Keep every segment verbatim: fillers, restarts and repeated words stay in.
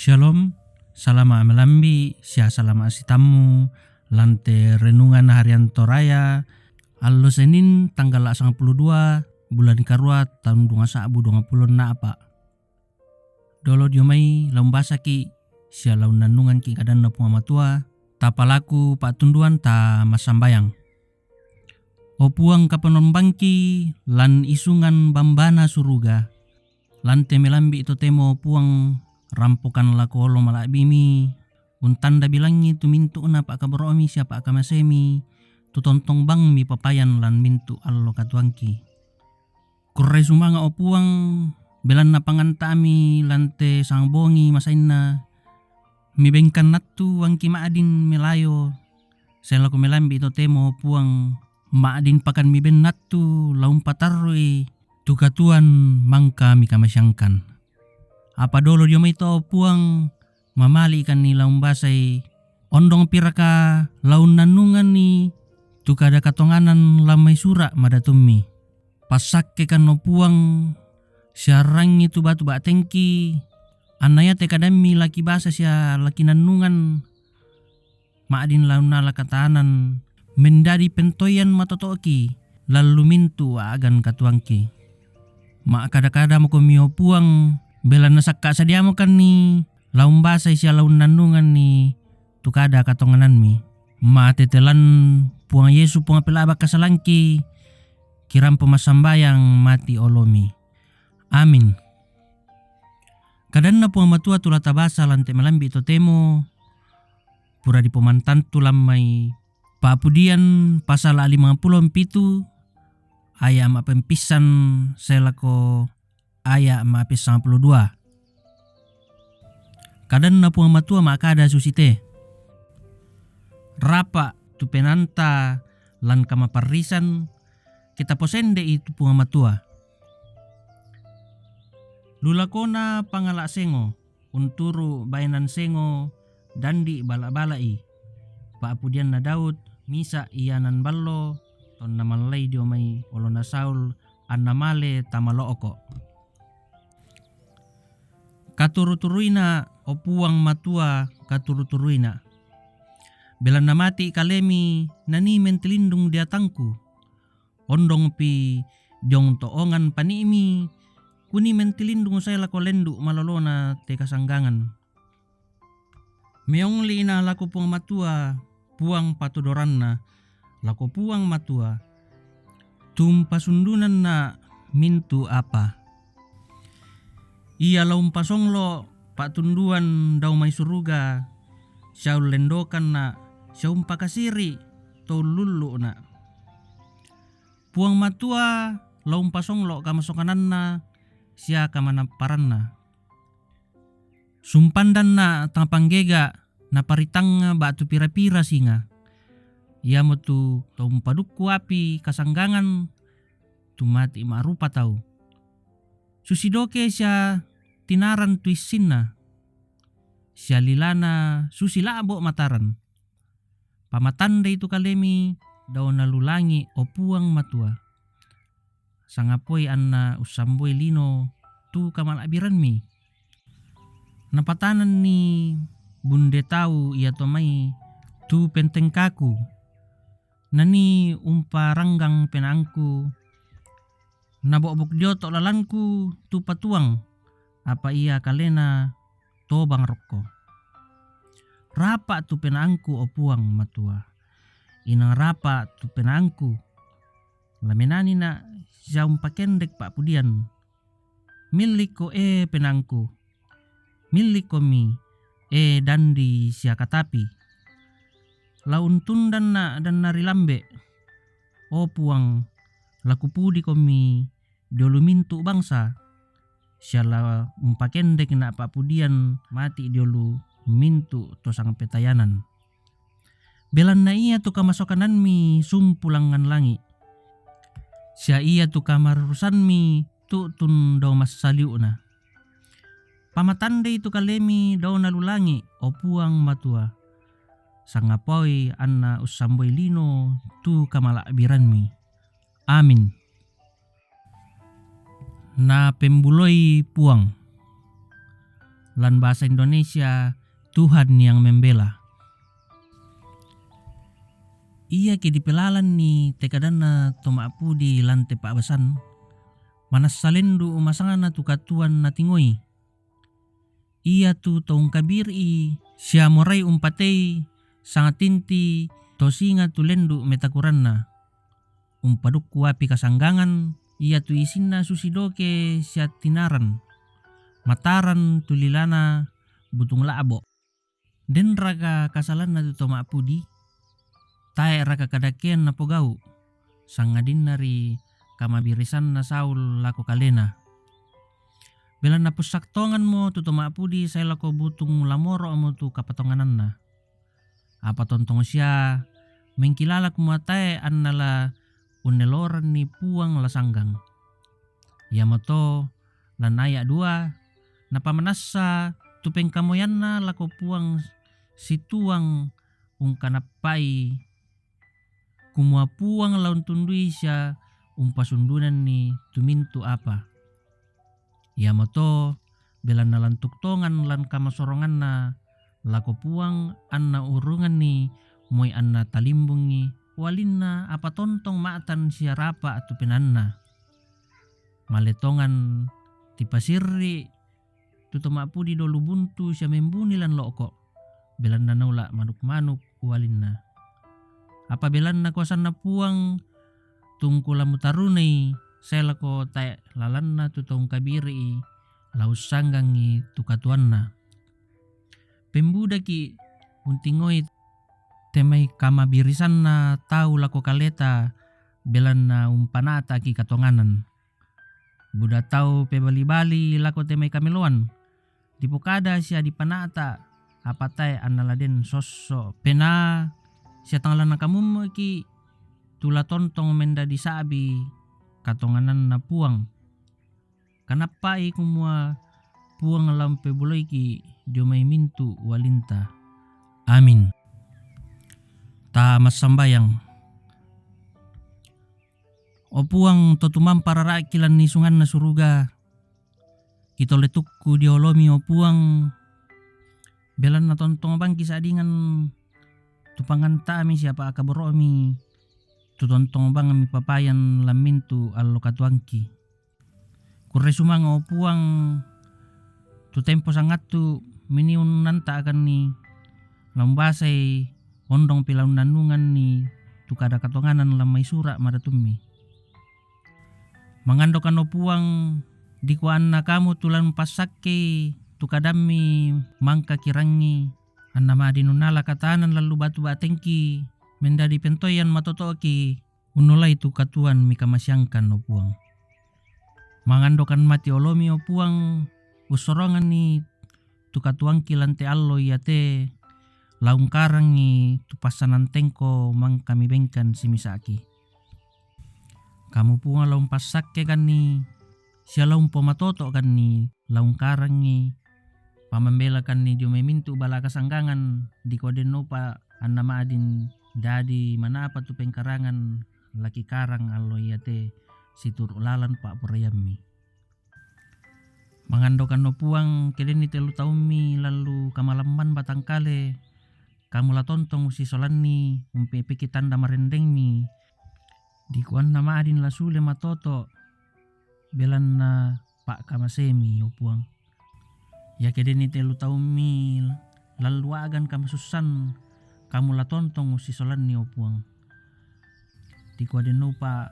Shalom, salama' malambi' sia salama' sitammu lan te renungan harian Toraya, allo Senin tanggal sangpulo dua bulan karua taun duang sa'bu duang pulo nna'pa'. Dolo dio mai la umbasaki' sia la unnannunganki' kadanNa Puang Matua, tapalaku pa'tunduan ta massambayang. O Puang Kapenombangki, lan isungan bambana suruga, lan te melambi' totemo Puang, rampokan lako olo mala'biMi, untanda bilangngi tu mintu'na pa'kaboro'Mi sia pa'kamaseMi, tu tontong bang Mipapayan lan mintu' allo katuoangki. Kurre sumanga', o Puang, belanna panganta'Mi lan te sangbongi masainna, Mibengkan nattu angki ma'din melayo, sai lako melambi' totemo, o Puang, ma'din pakan Miben nattu la umpatarru'i tu katuoan mangka Mikamaseangkan. Apa dolo dio mai to, o Puang, mamali'kanni la umbasai, ondong piraka la unnannunganni tu kada katonganan lan mai sura' madatumMi. Passakkekan, o Puang, siarrangngi tu batu ba'tengki, anna iate kadamMi la kibasa sia la kinannungan, ma'din la unnala katanan, mendadi pentoian matoto'ki lan lu mintu' a'gan katuoangki. Ma'kada-kadamoKomi, o Puang, belanna sakka' sadiamokanni la umbasai sia la unnannunganni tu kada katongananMi. Matetelan Puang Yesu, Puang pela'ba' kasalangki, kirampo massambayang mati oloMi. Amin. KadanNa Puang Matua tu la tabasa lan te melambi' totemo, pura dipomantantu lan mai Pa'pudian pasala' limangpulo mpitu, aya' ma'pempissan sae lako aya' ma'pessangpulo dua. KadanNa Puang Matua ma'kada susite, "Rapa' tu penaanta lan kamaparrisan, kitaposende'i tu Puang Matua. Lu lakona pangala' sengo, unturu' baenan sengo, dandi' bala'-bala'i. Pa'pudianna Daud, misa' ianan ballo, tonna mallai dio mai olona Saul, anna male tama lo'ko'." Katuru-turuina, o Puang Matua, katuru-turuina. Belanna mati' kalemi nanii mentilindung deatangku. Ondongpi diong to'ongan pani'mi, kunii mentilindung sae lako lendu' malolona te kasanggangan. Meongli'na lako Puang Matua, Puang patodoranna, lako Puang Matua, tu umpasundunanna' mintu' apa. Ia la umpasonglo' pa'tunduan dao mai suruga, sia ullendokanna', sia umpakasiri' to ullullu'na'. Puang Matua la umpasonglo' kamasokananna sia kamanapparanna. Sumpandanna' tang panggega' naparitangnga ba'tu pira-pira singa. Iamotu to umpadukku api kasanggangan, tu mati' ma'rupa tau. Susi doke sia tinaran tu issinna, sia lilana susi la'bo' mataran. Pamatandai tu kalemi dao nalu langi', o Puang Matua, sangapoi anna ussamboi lino tu kamala'biranmi. Napatananni bunde tau iato mai tu pentengkaku, nanii umparanggang penaangku, nabo'bok dio to' lalanku tu patuang, apa ia kalena tobang rokko. Rapa' tu penaangku, o Puang Matua, inang rapa' tu penaangku. La menanina' sia umpakendek pa'pudian. Millikko, e penaangku, millikkomi, e dandi sia katapi. La untundanna' danna ri lambe', o Puang, la kupudikomi diolu mintu' bangsa, sia la umpakendekna' pa'pudian mati' diolu mintu' to sangpetayanan. Belanna iatu kamasokanammi sumpu langngan langi', sia iatu kamarrusammi tu'tun dao massaliu'na. Pamatandai tu kalemi dao nalu langi', o Puang Matua, sangapoi anna ussamboi lino tu kamala'biranmi. Amin. Napembuloi Puang. lan bahasa Indonesia, Tuhan yang membela. Iake dipelalanni te kadanna to ma'pudi lan te pa'basan, manassa lendu' umasangna tu katuoan natingoi. Iatu to ungkabiri'i sia morai umpatei, sangatinti to singa tu lendu' metakuranna. Umpadukku api kasanggangan, iatu isinna susi doke sia tinaran. Mataran tu lilana butung la'bo'. Denraka kasalanna tu to ma'pudi? Tae'raka kadakean napogau', sangadinna ri kamabirisanna Saul lako kalena? Belanna pussak tonganmo tu to ma'pudi sae lako butung lamoro'mo tu kapatongananna. Apa tontong sia mengkilala kumua tae' anna la unneloranni Puang la sanggang. Iamoto lan aya' dua, napamanassa tu pengkamoyanna lako Puang situang ungkanappai, kumua Puang la untundui sia umpasundunanni tu mintu' apa. Iamoto belanna lantuk tongan lan kamasoronganna lako Puang anna urunganni, moi anna talimbungi ualinna apa tontong ma'tan sia rapa' tu penaanna. Male tongan tipasirri' tu to ma'pudi dolu buntu sia membuni lan lo'ko', belanna naula' manuk-manuk ualinna. Apa belanna kuasanna Puang tungku la mutarunai sae lako tae' lalanna tu to ungkabiri'i, la ussanggangi tu katuoanna. Pembudaki' untingoi te mai kamabirisanna tau lako kaleta, belanna umpana'taki' katonganan. Buda tau pebali-bali lako te mai kameloan, dipokada sia dipana'ta, apa tae' anna la den sosso' penaa sia tang la nakamummeki' tu la tontong mendadi sa'bi katongananna Puang. Kanappa'i kumua Puang la umpeboloiki' dio mai mintu' ualinta. Amin. Ta massambayang. O Puang, to tumampa rara'ki lan isunganna suruga, kitole tukku dio olomi, o Puang, belanna tontong bangki sa'dingan tu panganta'mi sia pa'kaboro'mi, tu tontong bangmi papayan lan mintu' allo katuoangki. Kurre sumanga', o Puang, tu tempo sangattu' miniu unnanta'kanni, la umbasai ondong pila unnannunganni tu kada katonganan lan mai sura' madatummi. Mangandokan, o Puang, dikua anna Kamu tu la umpassakkei tu kadammi mangka kirangngi, anna ma'din unnala katanan lan lu batu ba'tengki, mendadi pentoian matoto'ki, unnolai tu katuoan Mikamaseangkan, o Puang. Mangandokan mati olomi, o Puang, ussoronganni tu katuoangki lan te allo iate, la ungkarangngi tu passanantengko mangka mibengkan simisa'ki. Kamu Puang la umpassakkekanni, sia la umpomatoto'kanni, la ungkarangngi, pamambelakanni dio mai mintu' bala kasanggangan, dikua dennopa anna ma'din dadi manapa tu pengkarangan la kikarang allo iate situru' lalan pa'poraiammi. Mangandokanno Puang, ke denni tellu taummi lallu kamalamman batangkale, Kamu la tontong ussisolanni, umpepeki tanda marendengmi, dikuanna ma'din la sule matoto', belanna pa'kamasemi, o Puang. Iake denni tellu taummi lallu a'gan kamasussan, Kamu la tontong ussisolanni, o Puang. Dikua dennopa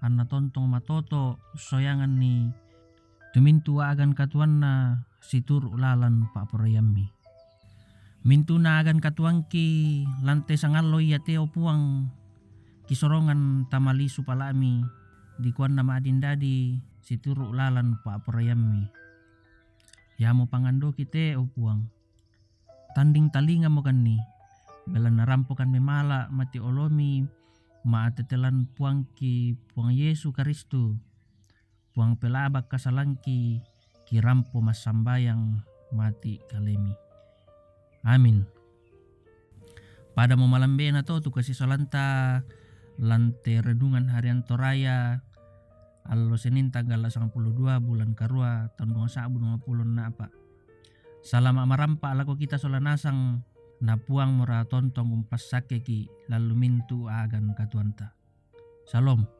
anna tontong matoto' ussoyanganni tu mintu' a'gan katuoanna situru' lalan pa'poraiammi. Mintu'na a'gan katuoangki lan te sangallo iate, o Puang, kisorongan tama lisu pala'mi, dikuanna ma'din dadi situru' lalan pa'poraiammi. Iamo pangandoki te, o Puang. Tanding talingamokanni, belanna rampokan memala' mati olomi ma'tete lan Puangki Puang Yesu Karistu, Puang pelaba' kasalangki, kirampo massambayang mati kalemi. Amin. Padamo malambena to tu kasisolanta lan te renungan harian Toraya, allo Senin tanggal sangpulo dua bulan karua taun duang sa'bu duang pulo enna'pa. Salama' marampa' lako kita sola nasang, na Puang mora tontong umpassakkeki' lan lu mintu' a'gan katuoanta. Shalom.